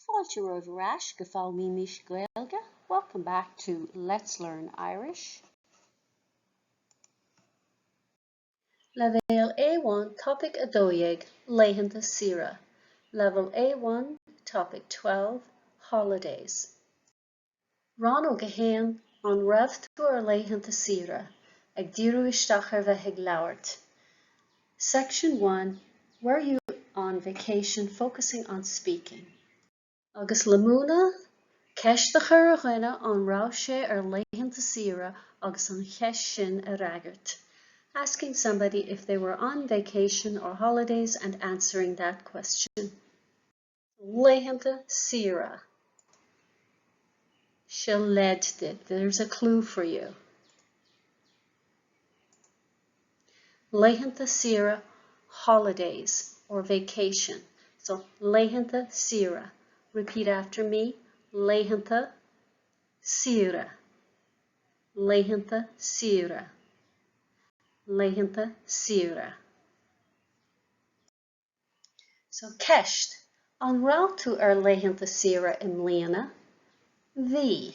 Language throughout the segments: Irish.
Fáilte romhaibh ar ais go Foghlaimímis Gaeilge, welcome back to Let's Learn Irish. Leibhéal A1 Topaic 12, Laethanta Saoire Level A1 Topic 12, Holidays. Rannóg 1, An raibh tú ar laethanta saoire? Ag díriú isteach ar bheith ag labhairt. Section 1, Were you on vacation focusing on speaking? Agus le múineadh, ceist a chur ar dhuine an raibh sé ar laethanta saoire agus an cheist sin a fhreagairt. Asking somebody if they were on vacation or holidays and answering that question. Laethanta saoire. Seo leid duit, there's a clue for you. Laethanta saoire, holidays or vacation. So laethanta saoire. Repeat after me. Laethanta saoire. Laethanta saoire. Laethanta saoire. So, ceist, An raibh tú ar laethanta saoire i mbliana? Bhí.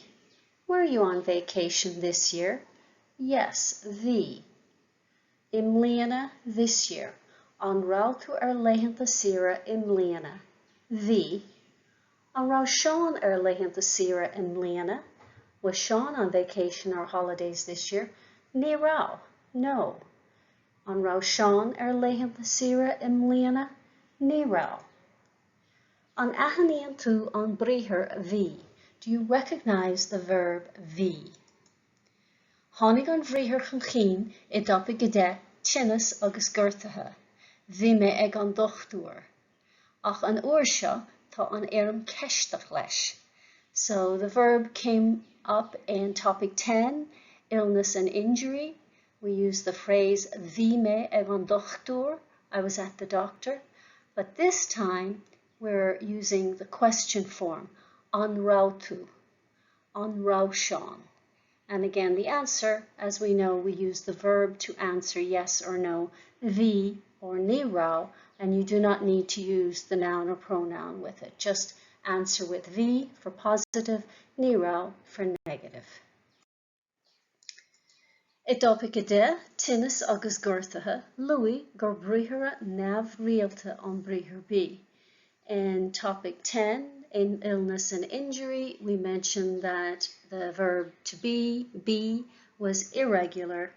Were you on vacation this year? Yes, bhí. I mbliana, this year. An raibh tú ar laethanta saoire i mbliana? Bhí. An raibh Seán ar laethanta saoire i mbliana? Was Seán on vacation or holidays this year? Ní raibh. No. An raibh Seán ar laethanta saoire i mbliana? Ní raibh. An aithníonn tú an briathar bhí? Do you recognise the verb bhí? Tháinig an bhriathar chun cinn i dtopaic 10, tinneas agus gortuithe. Bhí mé ag an dochtúir. Ach an uair seo tá an fhoirm ceisteach leis. So the verb came up in topic 10, illness and injury. We use the phrase Bhí mé ag an dochtúir, I was at the doctor. But this time we're using the question form, An raibh tú? An raibh Seán? And again, the answer, as we know, we use the verb to answer yes or no, bhí or ní raibh, and you do not need to use the noun or pronoun with it. Just answer with bhí for positive, ní raibh for negative. I dtopaic 10, tinneas agus gortuithe, luadh gur briathra neamhrialta an briathar bí. In topic 10, in illness and injury, we mentioned that the verb to be, bí, was irregular.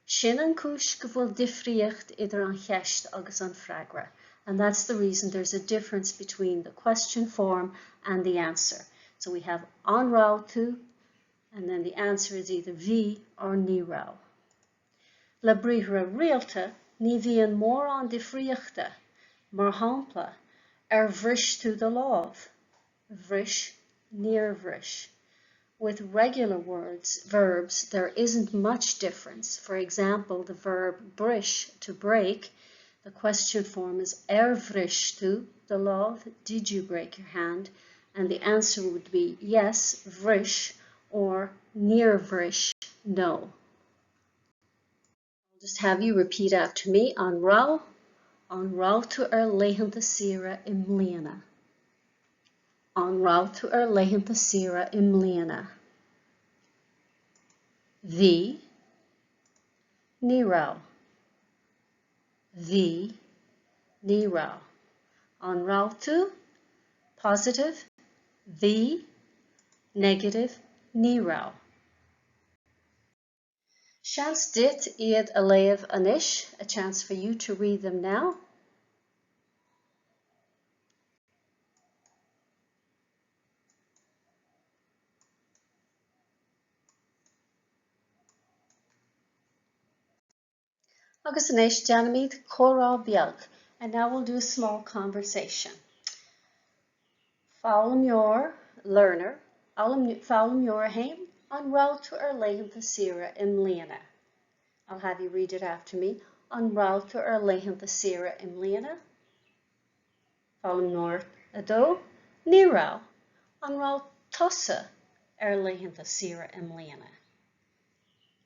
Sin an cúis go bhfuil difríocht idir an cheist agus an freagra. And that's the reason there's a difference between the question form and the answer. So we have an raibh tú, and then the answer is either bhí or ní raibh. Le briathra rialta, ní bhíonn mórán difríochta, mar shampla, ar bhris tú do lámh? Bhris, níor bhris. With regular words, verbs, there isn't much difference. For example, the verb bris, to break, the question form is ar bhris tú do lámh? Did you break your hand? And the answer would be yes, bhris, or níor bhris, no. I'll just have you repeat after me. An raibh, an raibh tú ar laethanta saoire i mbliana? An raibh tú ar laethanta saoire i mbliana? Bhí, ní raibh. Bhí, ní raibh. An raibh tú? Positive, bhí, negative, ní raibh. Seans duit iad a léamh anois, a chance for you to read them now. Agus anois déanfaimid comhrá beag and now we'll do a small conversation. Foghlaimeoir, learner, Foghlaimeoir 1, An raibh tú ar laethanta saoire i mbliana? I'll have you read it after me. An raibh tú ar laethanta saoire i mbliana? Foghlaimeoir 2, Ní raibh. An raibh tusa ar laethanta saoire i mbliana?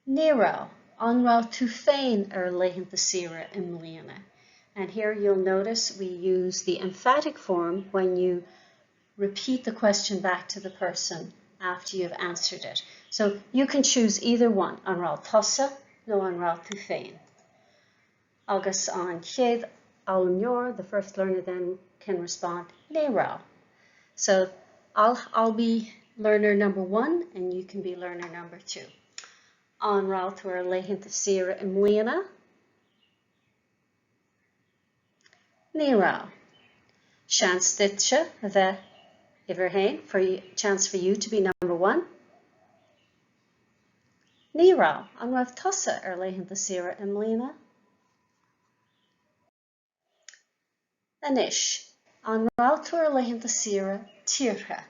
Ní raibh. An raibh tú féin ar laethanta saoire i mbliana? And here you'll notice we use the emphatic form when you Repeat the question back to the person after you've answered it. So you can choose either one, an raibh tusa nó an raibh tú féin. Agus an chéad fhoghlaimeoir, the first learner then can respond, ní raibh. So I'll, I'll be learner number one and you can be learner number two. An raibh tú ar laethanta saoire i mbliana? Ní raibh. Seans duitse a bheith uimhir a haon, for chance for you to be number one. Ní raibh. An raibh tusa ar laethanta saoire i mbliana? Anois, an raibh tú ar laethanta saoire tíortha?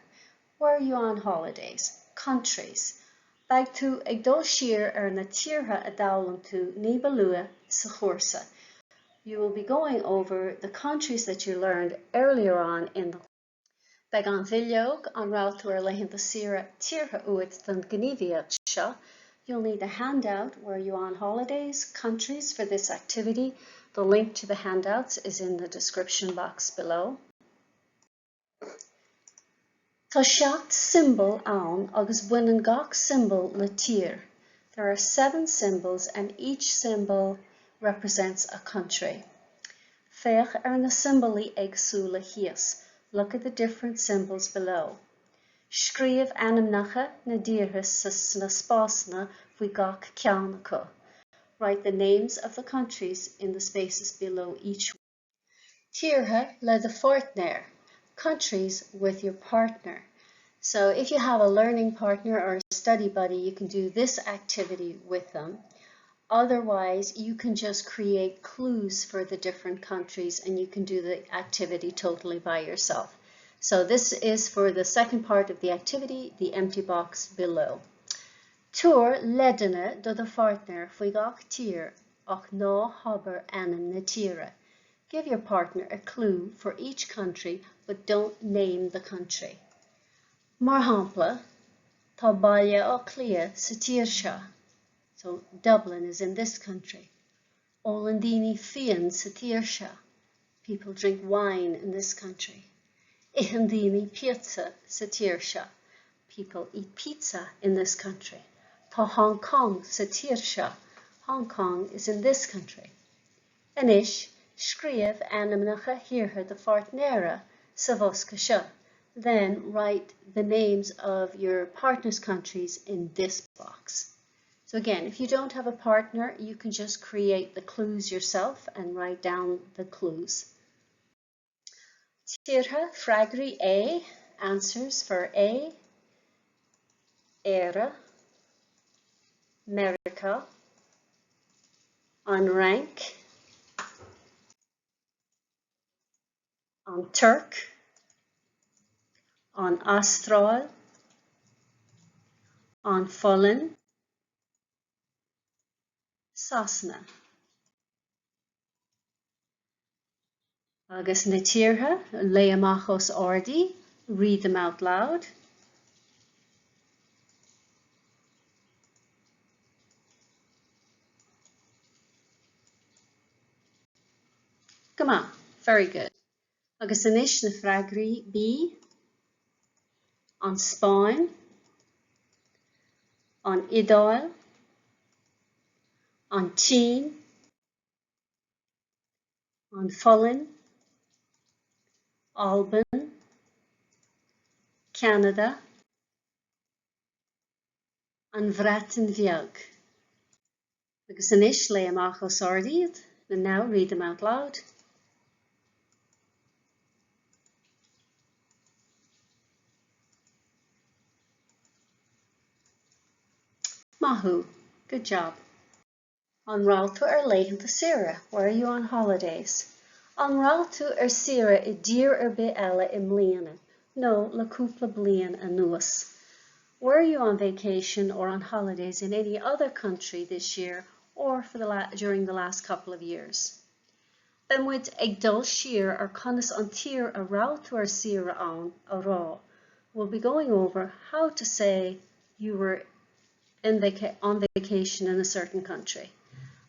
Were you on holidays? Countries. Beidh tú ag dul siar ar na tíortha a d'fhoghlaim tú ní ba luaithe sa chúrsa. You will be going over the countries that you learned earlier on in the. Beidh an bhileog An raibh tú ar laethanta saoire tíortha uait don ghníomhaíocht seo. You'll need the handout Were you on holidays? Countries for this activity. The link to the handouts is in the description box below. Tá seacht siombal ann agus baineann gach siombal le tír. There are seven symbols and each symbol represents a country. Féach ar na siombailí éagsúla thíos. Look at the different symbols below. Scríobh ainmneacha na dtíortha sna spásanna faoi gach ceann acu. Write the names of the countries in the spaces below each one. Tíortha le do pháirtnéir, countries with your partner. So if you have a learning partner or a study buddy, you can do this activity with them. Otherwise, you can just create clues for the different countries and you can do the activity totally by yourself. So this is for the second part of the activity, the empty box below. Tabhair leideanna do do pháirtnéir faoi gach tír ach ná habair ainm na tíre. Give your partner a clue for each country but don't name the country. Mar shampla, Tá Baile Átha Cliath sa tír seo. So, Dublin is in this country. Ólann daoine fíon sa tír seo. People drink wine in this country. Itheann daoine píotsa sa tír seo. People eat pizza in this country. Tá Hong Kong sa tír seo. Hong Kong is in this country. Anois, scríobh ainmneacha thíortha do pháirtnéara sa bhosca seo. Then write the names of your partner's countries in this box. So again, if you don't have a partner, you can just create the clues yourself and write down the clues. Tíortha, freagraí A, answers for A, Éire, Meiriceá, An Fhrainc, An Tuirc, An Astráil, An Pholainn, Sasana. Agus na tíortha, léigh amach os ard iad, read them out loud. Go maith, very good. Agus anois na freagraí B, An Spáinn, An Iodáil, An tSín, An Pholainn, Albain, Ceanada, An Bhreatain Bheag. Agus anois léigh amach os ard iad, and now read them out loud. Maith thú, good job. An raibh tú ar laethanta saoire? Were you on holidays? An raibh tú ar saoire i dtír ar bith eile i mbliana nó le cúpla bliain anuas? Were you on vacation or on holidays in any other country this year or for the la during the last couple of years? Beidh muid ag dul siar ar conas an tír a raibh tú ar saoire ann a rá. We'll be going over how to say you were in vaca on vacation in a certain country.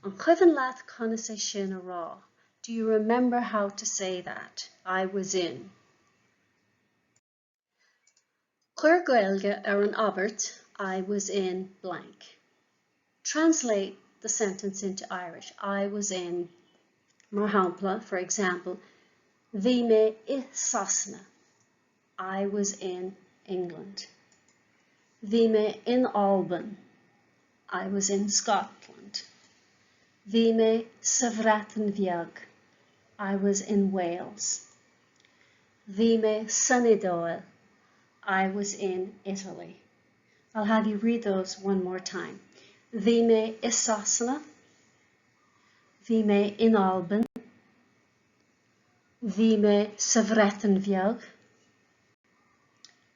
An cuimhin leat conas é sin a rá? Do you remember how to say that? I was in. Cuir Gaeilge ar an abairt I was in blank. Translate the sentence into Irish. I was in, mar shampla, for example, Bhí mé i Sasana. I was in England. Bhí mé in Albain. I was in Scotland. Bhí mé sa Bhreatain Bheag. I was in Wales. Bhí mé san Iodáil. I was in Italy. I'll have you read those one more time. Bhí mé i Sasana. Bhí mé in Albain. Bhí mé sa Bhreatain Bheag.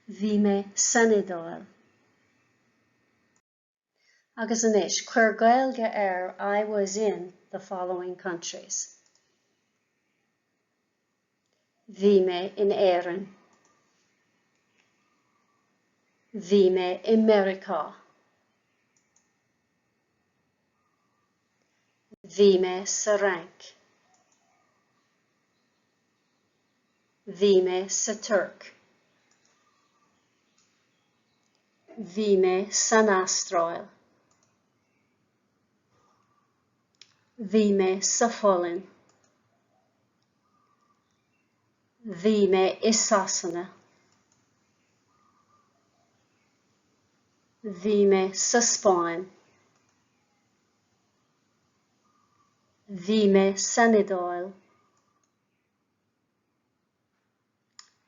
Bhí mé san Iodáil. Agus anois, cuir Gaeilge ar I was in the following countries. Bhí mé in Éirinn. Bhí mé i Meiriceá. Bhí mé sa Fhrainc. Bhí mé sa Tuirc. Bhí mé san Astráil. Bhí mé sa Pholainn. Bhí mé i Sasana. Bhí mé sa Spáinn. Bhí mé san Iodáil.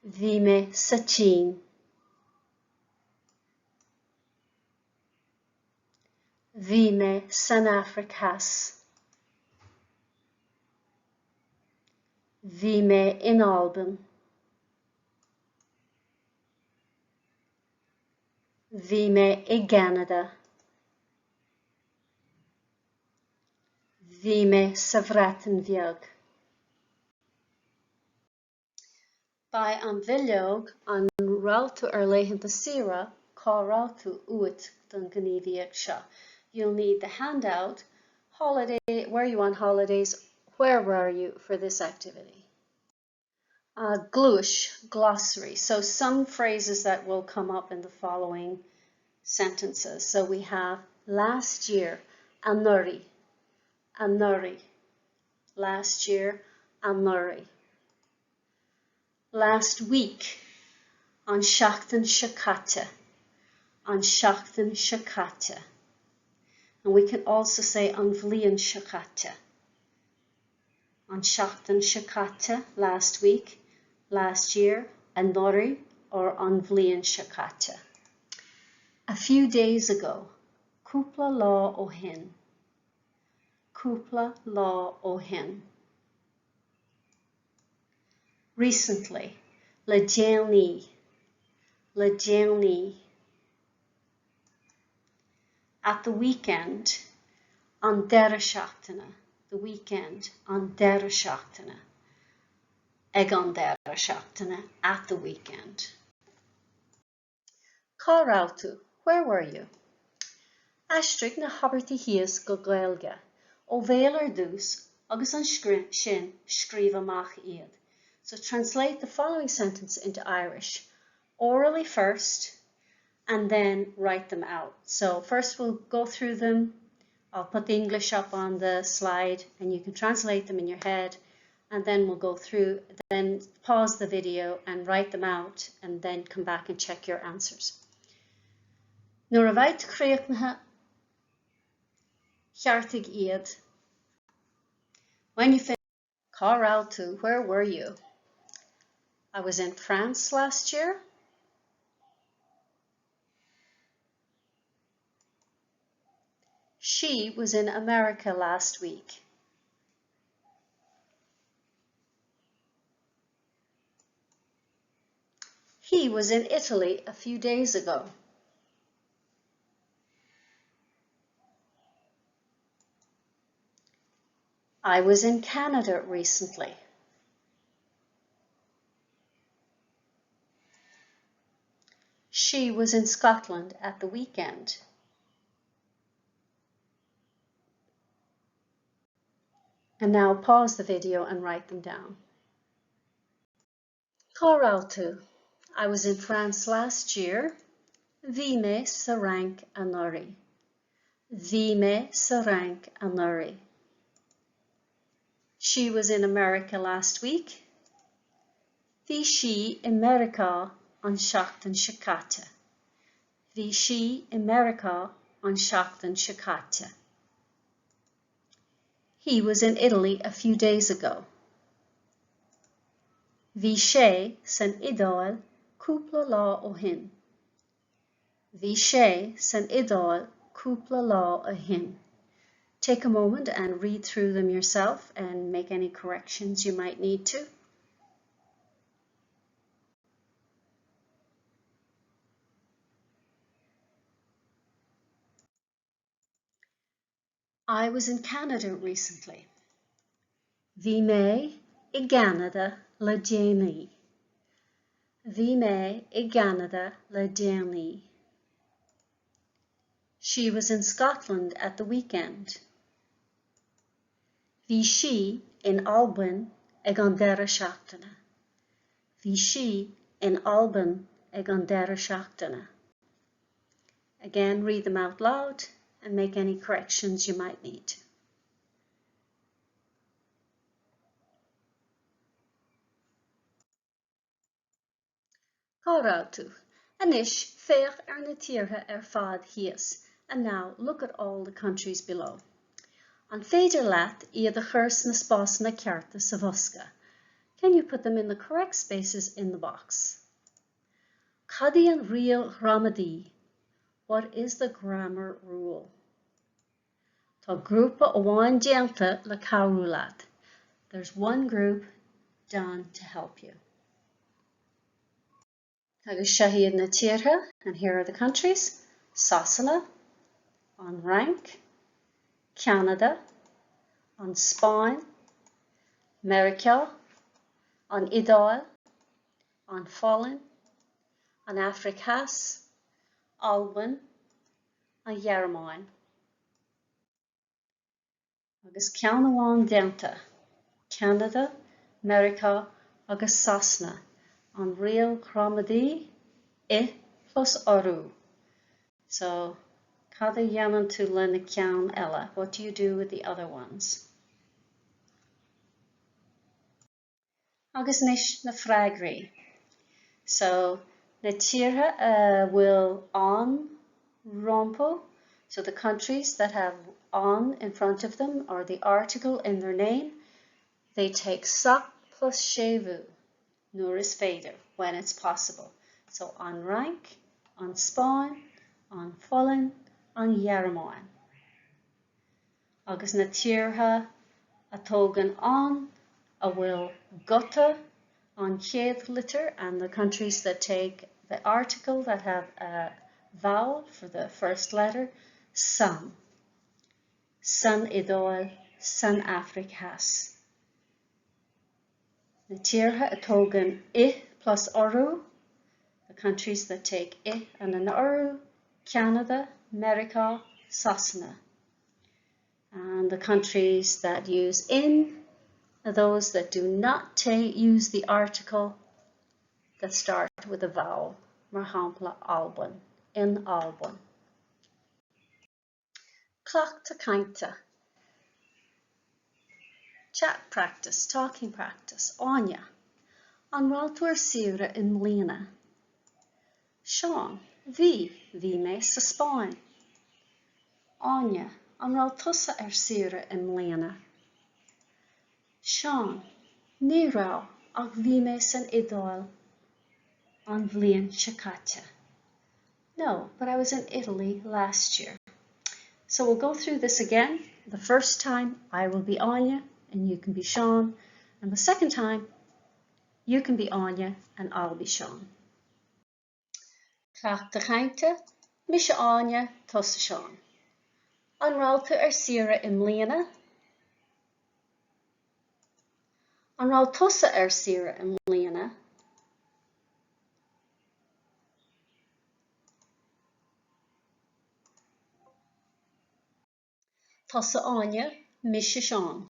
Bhí mé sa tSín. Bhí mé san Afraic Theas. Bhí mé in Albain. Bhí mé i gCeanada. Bhí mé sa Bhreatain Bheag. Beidh an bhileog An raibh tú ar laethanta saoire, cá raibh tú uait don ghníomhaíocht seo. You'll need the handout Holiday, Were you on holidays, where were you for this activity? Uh, gluais, glossary. So some phrases that will come up in the following sentences. So we have last year, anuraidh, anuraidh. Last year, anuraidh. Last week, an seachtain seo caite, an seachtain seo caite. And we can also say an bhliain seo caite. An seachtain seo caite, last week, last year, anuraidh, or an bhliain seo caite. A few days ago, cúpla lá ó shin. Cúpla lá ó shin. Recently, le déanaí, le déanaí. At the weekend, an deireadh seachtaine, the weekend, an deireadh seachtaine. Ag an deireadh seachtaine, at the weekend. Cá raibh tú? Where were you? Aistrigh na habairtí thíos go Gaeilge, ó bhéal ar dtús agus ansin scríobh amach iad. So translate the following sentence into Irish, orally first and then write them out. So first we'll go through them, I'll put the English up on the slide and you can translate them in your head and then we'll go through, then pause the video and write them out and then come back and check your answers. Nuair a bheidh tú críochnaithe, ceartaigh iad. When you finish, Cá raibh tú? Where were you? I was in France last year. She was in America last week. He was in Italy a few days ago. I was in Canada recently. She was in Scotland at the weekend. And now pause the video and write them down. Cá raibh tú? I was in France last year. Bhí mé sa Fhrainc anuraidh. Bhí mé sa Fhrainc anuraidh. She was in America last week. Bhí sí i Meiriceá an seachtain seo caite. Bhí sí i Meiriceá an seachtain seo caite. He was in Italy a few days ago. Bhí sé san Iodáil cúpla lá ó shin. Bhí sé san Iodáil cúpla lá ó shin. Take a moment and read through them yourself and make any corrections you might need to. I was in Canada recently. Bhí mé i gCeanada le déanaí. Bhí mé i gCeanada le déanaí. She was in Scotland at the weekend. Bhí sí in Albain ag an deireadh seachtaine. Bhí sí in Albain ag an deireadh seachtaine. Again, read them out loud and make any corrections you might need. Cá raibh tú? Anois féach ar na tíortha ar fad thíos. And now look at all the countries below. An féidir leat iad a chur sna spásanna cearta sa bhosca? Can you put them in the correct spaces in the box? Cad í an riail ghramadaí? What is the grammar rule? Tá grúpa amháin déanta le cabhrú leat. There's one group done to help you. Agus seo iad na tíortha, and here are the countries, Sasana, an Fhrainc, Ceanada, an Spáinn, Meiriceá, an Iodáil, an Pholainn, an Afraic Theas, Albain, an Ghearmáin. Agus ceann amháin déanta, Ceanada, Meiriceá agus Sasana, an riail ghramadaí, i plus urú. So, cad a dhéanann tú le na ceann eile? What do you do with the other ones? Agus anois na freagraí. So, na tíortha a bhfuil an rompu, so the countries that have an in front of them or the article in their name, they take sa plus séimhiú nuair is féidir, when it's possible. So an Fhrainc, an Spáinn, an Pholainn, an Ghearmáin. Agus na tíortha a tógann an, a bhfuil guta an chéad litir and the countries that take the article that have a vowel for the first letter, san. San Iodáil, san Afraic Theas. Na tíortha a tógann i plus urú, the countries that take i and an urú, Ceanada, Meiriceá, Sasana. And the countries that use in are those that do not use the article that start with a vowel, mar shampla Albain, in Albain. Cleachtadh cainte. Chat practice, talking practice. Áine, An raibh tú ar saoire i mbliana? Seán, Bhí, bhí mé sa Spáinn. Áine, An raibh tusa ar saoire i mbliana? Seán, Ní raibh, ach bhí mé san Iodáil an bhliain seo caite. No, but I was in Italy last year. So we'll go through this again. The first time I will be Áine and you can be Seán. And the second time you can be Áine and I'll be Seán. Cleachtadh cainte, Mise Áine, tusa Seán. An raibh tú ar saoire i mbliana? An raibh tusa ar saoire i mbliana? Tusa Áine, mise Seán.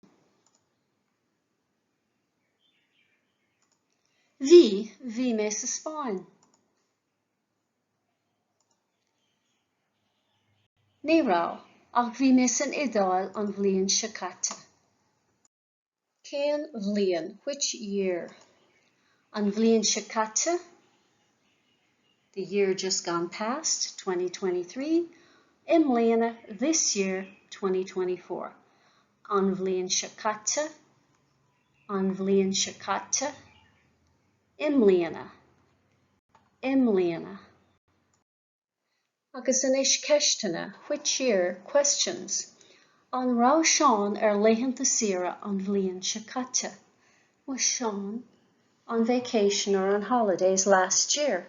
Bhí, bhí mé mé sa Spáinn. Ní raibh, ach bhí mé san Iodáil an bhliain seo caite. Cén bhliain? Which year? An bhliain seo caite, the year just gone past, 2023, I mbliana, this year, 2024. An bhliain seo caite, an bhliain seo caite, I mbliana, i mbliana. Agus anois ceisteanna, which year questions. An raibh Seán ar laethanta saoire an bhliain seo caite? Was Seán on vacation or on holidays last year?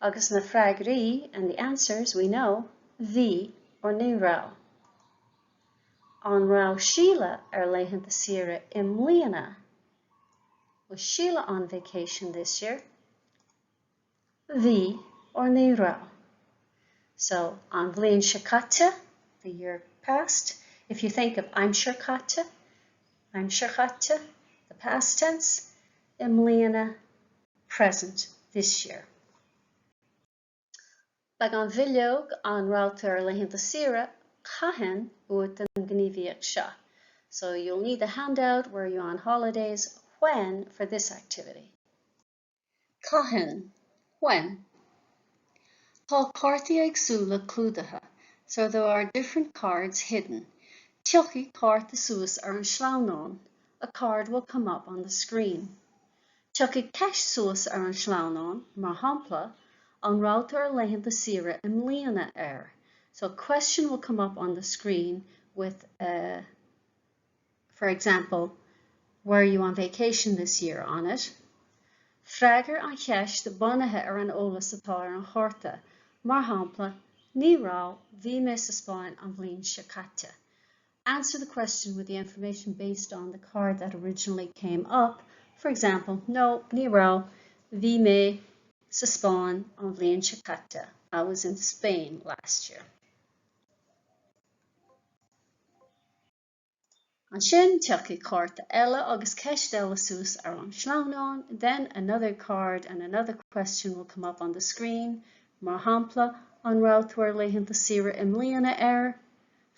Agus na freagraí and the answers we know, bhí or ní raibh. An raibh Síle ar laethanta saoire i mbliana? Was Síle on vacation this year? Bhí or ní raibh. So, an bhliain seo caite, the year past. If you think of aimsir chaite, aimsir chaite, the past tense, i mbliana, present, this year. Beidh an bhileog An raibh tú ar laethanta saoire, cathain uait don ghníomhaíocht seo. So you'll need the handout Were you on holidays, when for this activity. Cathain, when? Tá cártaí éagsúla clúdaithe, so there are different cards hidden. Tiocfaidh cárta suas ar an sleamhnán, a card will come up on the screen. Tiocfaidh ceist suas ar an sleamhnán, mar shampla, An raibh tú ar laethanta saoire i mbliana? air. So a question will come up on the screen with a for example, Were you on vacation this year? on it. Freagair an cheist bunaithe ar an eolas atá ar an chárta, mar shampla, Ní raibh, bhí mé sa Spáinn an bhliain seo caite. Answer the question with the information based on the card that originally came up, for example, No, ní raibh, bhí mé sa Spáinn an bhliain seo caite, I was in Spain last year. Ansin tiocfaidh cárta eile agus ceist eile suas ar an sleamhnán, then another card and another question will come up on the screen, mar shampla, An raibh tú ar laethanta saoire i mbliana? air.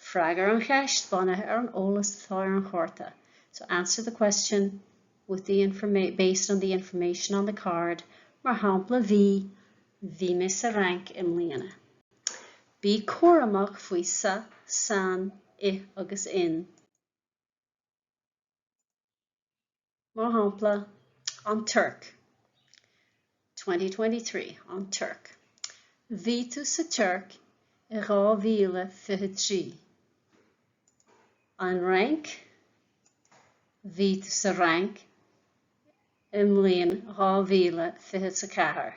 Freagair an cheist bunaithe ar an eolas atá ar an chárta, so answer the question with the based on the information on the card, mar shampla, Bhí, bhí mé sa Fhrainc i mbliana. Bí cúramach faoi sa, san, i agus in. Mar shampla, An Tuirc, 2023, An Tuirc. Bhí tú sa Tuirc i 2023. An Fhrainc, Bhí tú sa Fhrainc i mbliain 2024.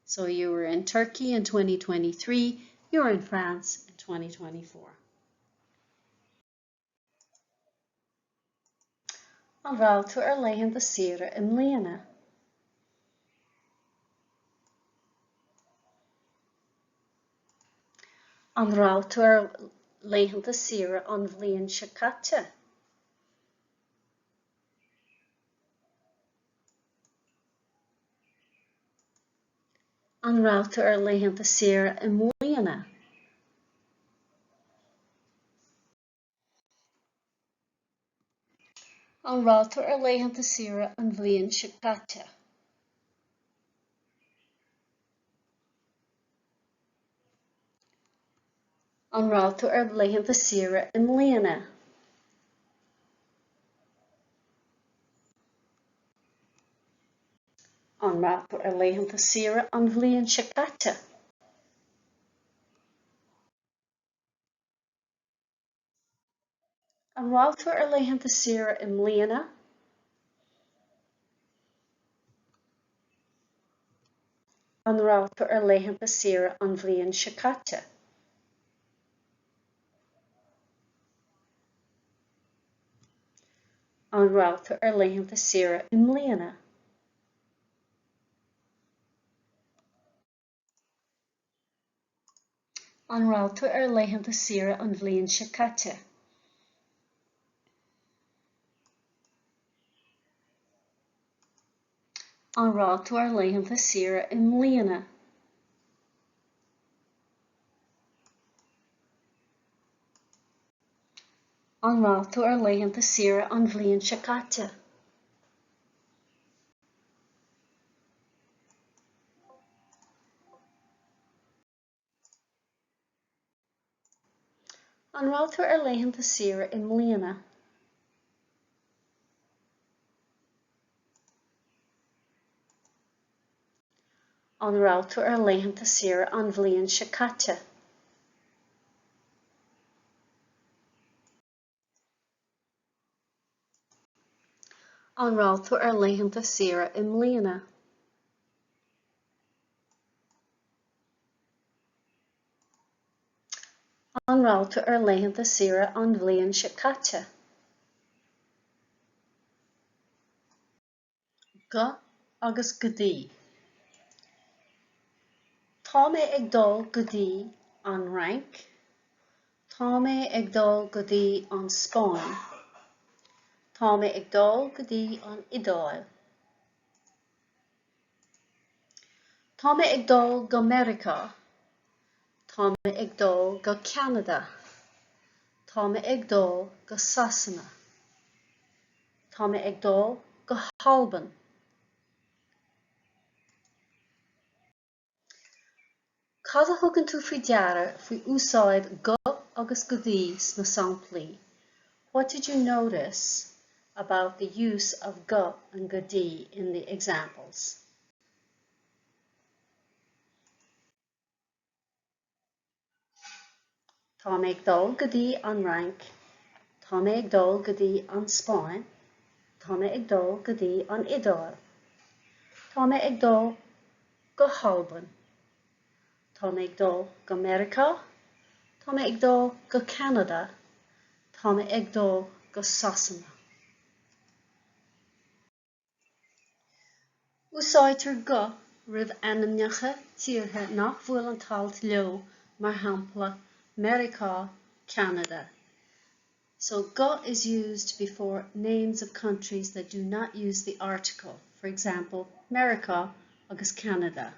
So you were in Turkey in 2023, you were in France in 2024. An raibh tú ar laethanta saoire i mbliana? An raibh tú ar laethanta saoire an bhliain seo caite? An raibh tú ar laethanta saoire i mbliana? An raibh tú ar laethanta saoire an bhliain seo caite? An raibh tú ar laethanta saoire i mbliana? An raibh tú ar laethanta saoire an bhliain seo caite? An raibh tú ar laethanta saoire i mbliana? An raibh tú ar laethanta saoire an bhliain seo caite? An raibh tú ar laethanta saoire i mbliana? An raibh tú ar laethanta saoire an bhliain seo caite? An raibh tú ar laethanta saoire i mbliana? An raibh tú ar laethanta saoire an bhliain seo caite? An raibh tú ar laethanta saoire i mbliana? An raibh tú ar laethanta saoire an bhliain seo caite? An raibh tú ar laethanta saoire i mbliana? An raibh tú ar laethanta saoire an bhliain seo caite? Go agus go dtí. Tá mé ag dul go dtí an Fhrainc. Tá mé ag dul go dtí an Spáinn. Tá mé ag dul go dtí an Iodáil. Tá mé ag dul go Meiriceá. Tá mé ag dul go Ceanada. Tá mé ag dul go Sasana. Tá mé ag dul go hAlbain. Cad a thugann tú faoi deara faoi úsáid go agus go dtí sna samplaí? What did you notice about the use of go and go dtí in the examples? Tá mé ag dul go dtí an Fhrainc. Tá mé ag dul go dtí an Spáinn. Tá mé ag dul go dtí an Iodáil. Tá mé ag dul go hAlbain. Tá mé ag dul go Meiriceá. Tá mé ag dul go Ceanada. Tá mé ag dul go Sasana. Úsáidtear go roimh ainmneacha tíortha nach bhfuil an t-alt leo, mar shampla, Meiriceá, Ceanada. So go is used before names of countries that do not use the article, for example, Meiriceá agus Ceanada.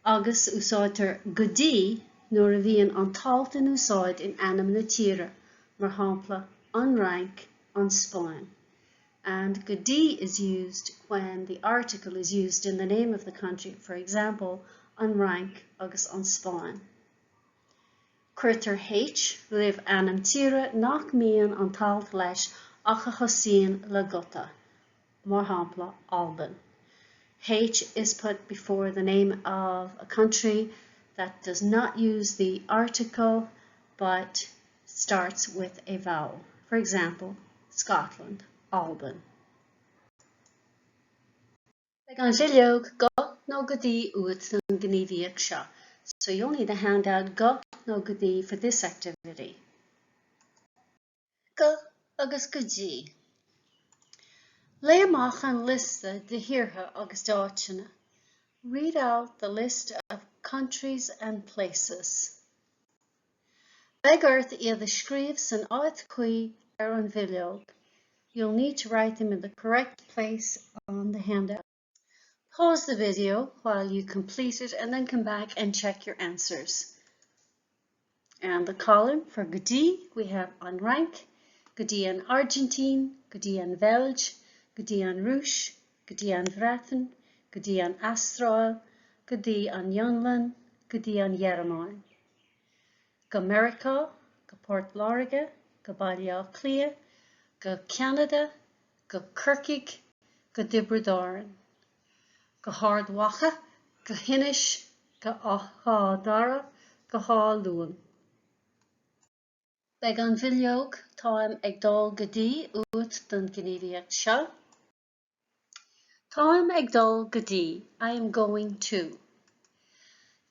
Agus úsáidtear go dtí nuair a bhíonn an t-alt in úsáid in ainm na tíre, mar shampla, an Fhrainc, an Spáinn. And go dtí is used when the article is used in the name of the country, for example, an Fhrainc agus an Spáinn. Cuirtear H roimh ainm tíre nach mbíonn an t-alt leis ach a thosaíonn le guta, mar shampla, Albain. H is put before the name of a country that does not use the article but starts with a vowel. For example, Scotland, Albain. Beidh an bhileog go nó go dtí uait don ghníomhaíocht seo. So you'll need the handout go nó go dtí for this activity. Go agus go dtí. Léigh amach an liosta de thíortha agus d'áiteanna. Read out the list of countries and places. Beidh ort iad a scríobh san áit chuí ar an bhileog. You'll need to write them in the correct place on the handout. Pause the video while you complete it and then come back and check your answers. And the column for go dtí, we have an Fhrainc, go dtí an Airgintín, go dtí an Bheilg, go dtí an Rúis, go dtí an Bhreatain, go dtí an Astráil, go dtí an Fhionlainn, go dtí an Ghearmáin. Go Meiriceá, go Port Láirge, go Baile Átha Cliath, go Ceanada, go Corcaigh, go Tiobraid Árann, go hArd Mhacha, go hInis, go hÁth Dara, go hÁth Luain. Beidh an bhileog Táim ag dul go dtí uait don ghníomhaíocht seo. Táim ag dul go dtí, I am going to.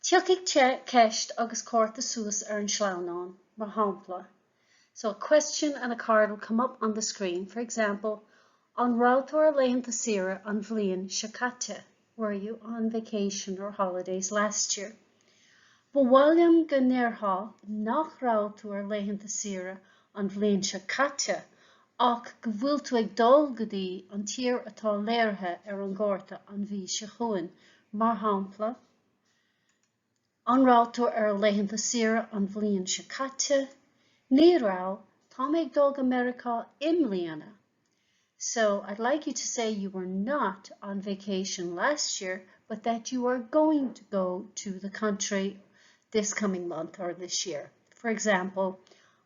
Tiocfaidh ceist agus cárta suas ar an sleamhnán, mar shampla. So a question and a card will come up on the screen, for example, An raibh tú ar laethanta saoire an bhliain seo caite? Were you on vacation or holidays last year? Ba mhaith liom go ndéarfá nach raibh tú ar laethanta saoire an bhliain seo caite. Ach go bhfuil tú ag dul go dtí an tír atá léirithe ar an gcárta an mhí seo chugainn. Mar shampla, An raibh tú ar laethanta saoire an bhliain seo caite? Ní raibh, tá mé ag dul go Meiriceá i mbliana. So, I'd like you to say you were not on vacation last year, but that you are going to go to the country this coming month or this year. For example,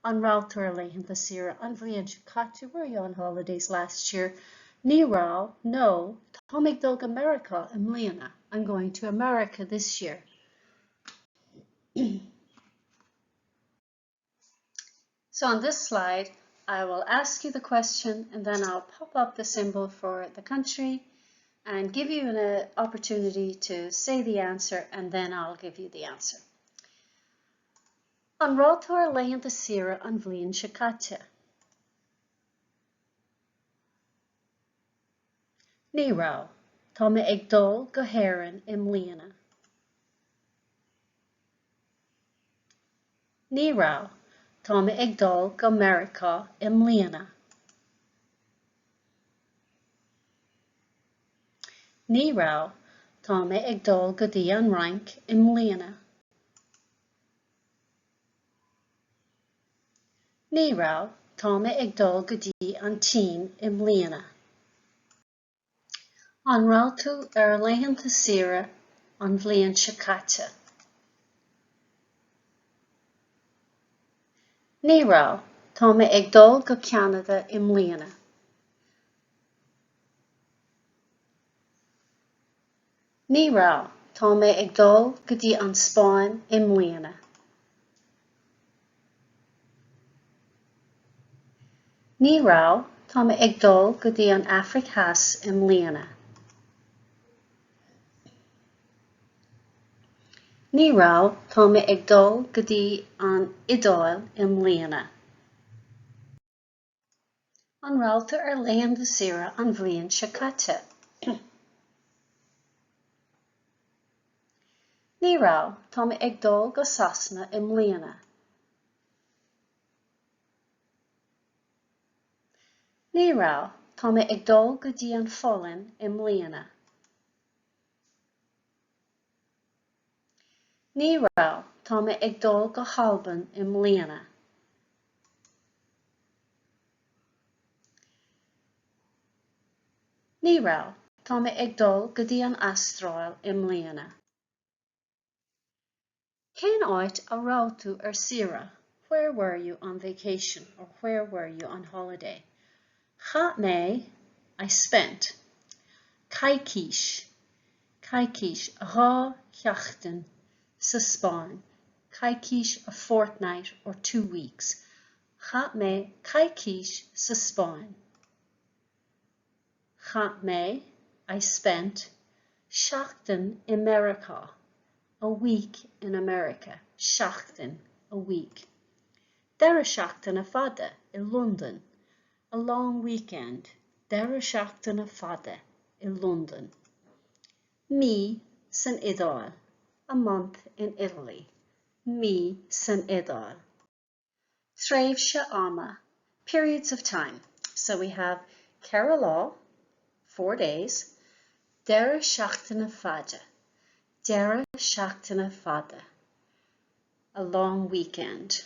An raibh tú ar laethanta saoire an bhliain seo caite? Were you on holidays last year? Ní raibh, no, tá mé ag dul go Meiriceá i mbliana. I'm going to America this year. So on this slide, I will ask you the question and then I'll pop up the symbol for the country and give you an uh, opportunity to say the answer and then I'll give you the answer. An raibh tú ar laethanta saoire an bhliain seo caite? Ní raibh. Tá mé ag dul go hÉirinn i mbliana. Ní raibh. Tá mé ag dul go Meiriceá i mbliana. Ní raibh. Tá mé ag dul go dtí an Fhrainc i mbliana. Ní raibh. Tá mé ag dul go dtí an tSín i mbliana. An raibh tú ar laethanta saoire an bhliain seo caite? Ní raibh, tá mé ag dul go Ceanada i mbliana. Ní raibh, tá mé ag dul go dtí an Spáinn i mbliana. Ní raibh, tá mé ag dul go dtí an Afraic Theas i mbliana. Ní raibh, tá mé ag dul go dtí an Iodáil i mbliana. An raibh tú ar laethanta saoire an bhliain seo caite? Ní raibh, tá mé ag dul go Sasana i mbliana. Ní raibh, tá mé ag dul go dtí an Pholainn i mbliana. Ní raibh, tá mé ag dul go hAlbain i mbliana. Ní raibh, tá mé ag dul go dtí an Astráil i mbliana. Cén áit a raibh tú ar saoire? Where were you on vacation or where were you on holiday? Chaith mé, I spent, coicís, coicís, 2 sheachtain, sa Spáinn, coicís a fortnight or 2 weeks. Chaith mé coicís sa Spáinn. Chaith mé, I spent, seachtain i Meiriceá, a week in America, seachtain, a week. Deireadh seachtaine fada i Londain, a long weekend, deireadh seachtaine fada i Londain. Mí san Iodáil, a month in Italy, mí san Iodáil. Tréimhse ama, periods of time. So we have ceithre lá, 4 days, deireadh seachtaine fada, deireadh seachtaine fada, a long weekend.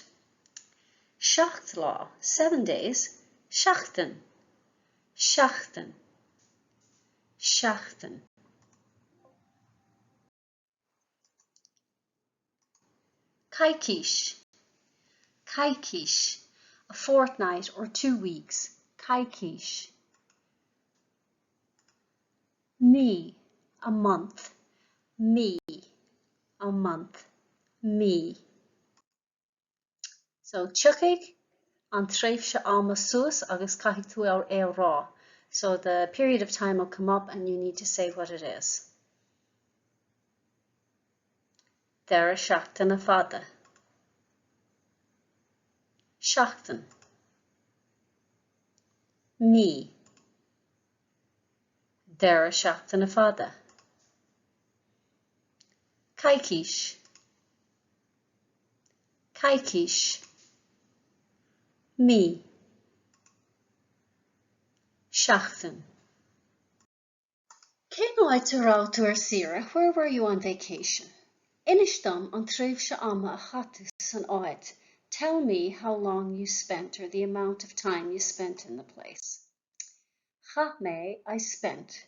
Seacht lá, 7 days, seachtain, seachtain, seachtain. Coicís, coicís, a fortnight or 2 weeks, coicís. Mí, a month, mí, a month, mí. So, tiocfaidh an tréimhse ama suas agus caithfidh tú é a rá. So the period of time will come up and you need to say what it is. Deireadh seachtaine fada. Seachtain. Mí. Deireadh seachtaine fada. Coicís. Coicís. Mí. Seachtain. Cén áit a raibh tú ar saoire? Where were you on vacation? Inis dom an tréimhse ama a chaith tú san áit. Tell me how long you spent or the amount of time you spent in the place. Chaith mé, I spent.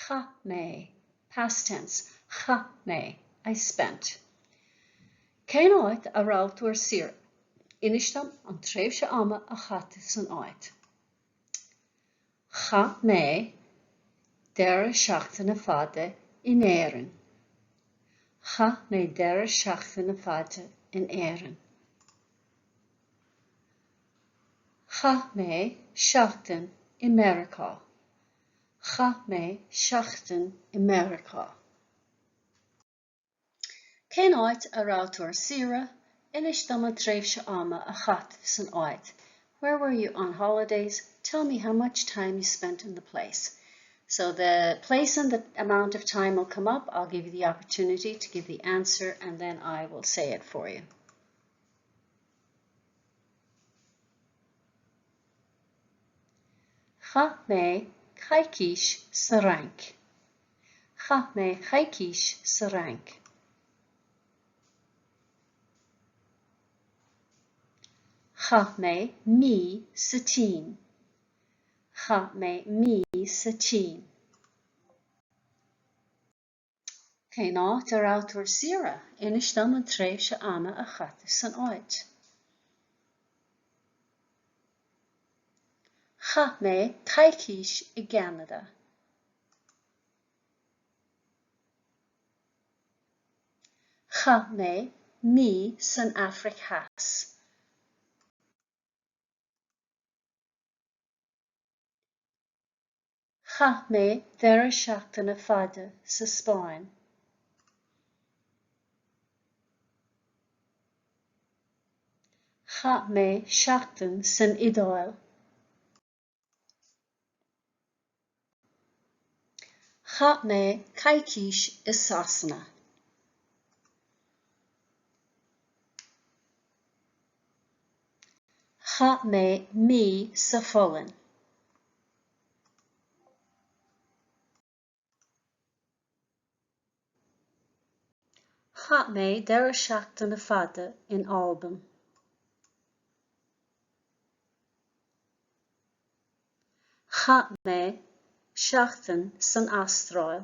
Chaith mé, past tense, Chaith mé, I spent. Cén áit a raibh tú ar saoire? Inis dom an tréimhse ama a chaith tú san áit. Chaith mé deireadh seachtaine fada in Éirinn. Chaith mé deireadh seachtaine fada in Éirinn. Chaith mé seachtain i Meiriceá. Chaith mé seachtain i Meiriceá. Cén áit a raibh tú ar saoire? Inis dom an tréimhse ama a chaith tú san áit. Where were you on holidays? Tell me how much time you spent in the place. So the place and the amount of time will come up. I'll give you the opportunity to give the answer and then I will say it for you. Chaith mé coicís sa Fhrainc. Chaith mé coicís sa Fhrainc. Chaith mé mí sa tSín. Chaith mé mí sa tSín. Cén áit a raibh tú ar saoire? Inis dom an tréimhse ama a chaith tú san áit. Chaith mé coicís i gCeanada. Chaith mé mí san Afraic Theas. Chaith mé deireadh seachtaine fada sa Spáinn. Chaith mé seachtain san Iodáil. Chaith mé coicís i Sasana. Chaith mé mí sa Pholainn. Chaith mé deireadh seachtaine fada in Albain. Chaith mé seachtain san Astráil.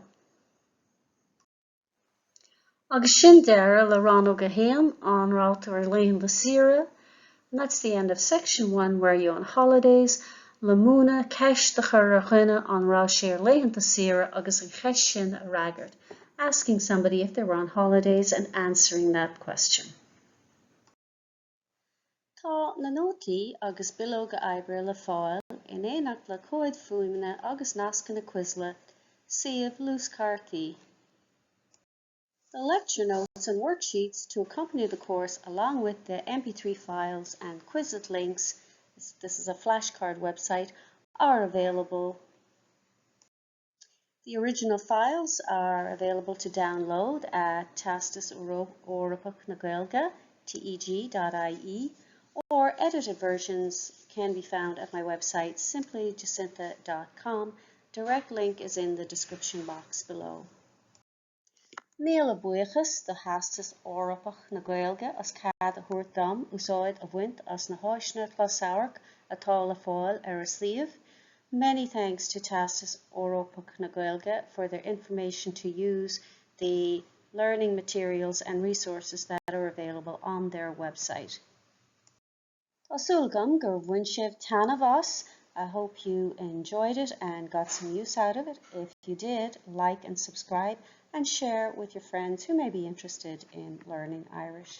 Agus sin deireadh le rannóg a haon, an raibh tú ar laethanta saoire? And that's the end of section one, were you on holidays? Le múineadh ceist a chur ar dhuine an raibh sé ar laethanta saoire agus an cheist sin a fhreagairt, asking somebody if they were on holidays and answering that question. Tá na nótaí agus bileoga oibre le fáil in éineacht le comhaid fuaime agus nascanna Quizlet, suíomh luaschártaí. The lecture notes and worksheets to accompany the course along with the MP3 files and Quizlet links, this is a flashcard website, are available. The original files are available to download at Teastas Eorpach na Gaeilge, teg.ie, or edited versions can be found at my website simplyjacintha.com. Direct link is in the description box below. Míle buíochas do Theastas Eorpach na Gaeilge as cead a thabhairt dom úsáid a bhaint as na háiseanna closamhairc atá le fáil ar a suíomh. Many thanks to Teastas Eorpach na Gaeilge for their information to use the learning materials and resources that are available on their website. Tá súil agam gur bhain sibh taitneamh as. I hope you enjoyed it and got some use out of it. If you did, like and subscribe and share with your friends who may be interested in learning Irish.